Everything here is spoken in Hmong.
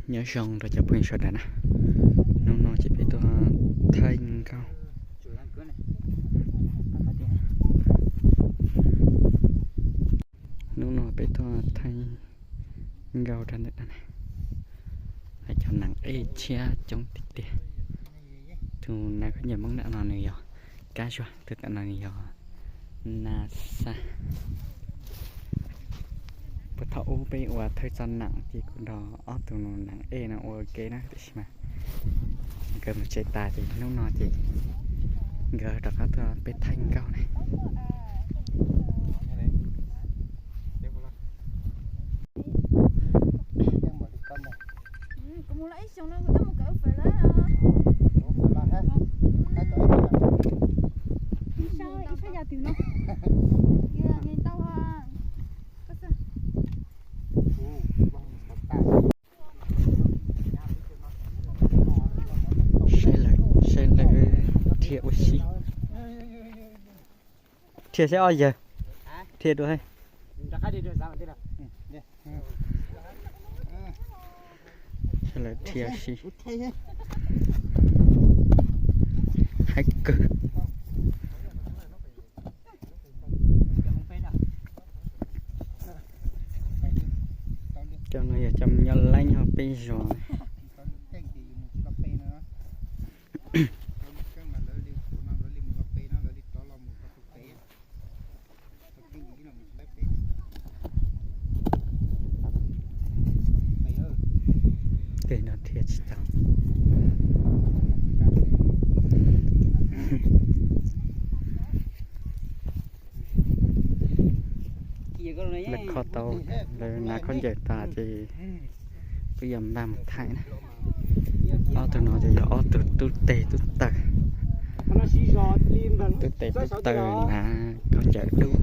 Nyob zoo rau cov phooj ywg sawv daws na, hnub no ces peb tuaj thaij nkauj. Hnub no peb tuaj thaij nkauj rau ntawm no na, cov nees ej tshiab coob tiag tiag. Tus nav khaub ncaws Hmoob ntawm no nws yog Kab Zuag, tus ntawm no nws yog Nas Xas. Puag thaum ub peb ua thawj txoj nees ces kuv nrog ob tug nees ej no ua ke na, tiam sis mas nkawd mus tsev tas ces hnub no ces nkawd rov qab tuaj peb thaij nkauj na. Saib lawv dhia ua si. Dhia seb ob yawg. Dhia dua. Saib lawv dhia ua si. Haib kawg. Cov no yog cov me nyuam leej ho peb zos. Tej no dhia tsis tau. Lawv kho tau, lawv nav khaub ncaws tas ces peb yuav npaj mus thaij na. Ob tug no ces yog ob tug tub tes tub taw. Tub tes tub taw nav khaub ncaws dub.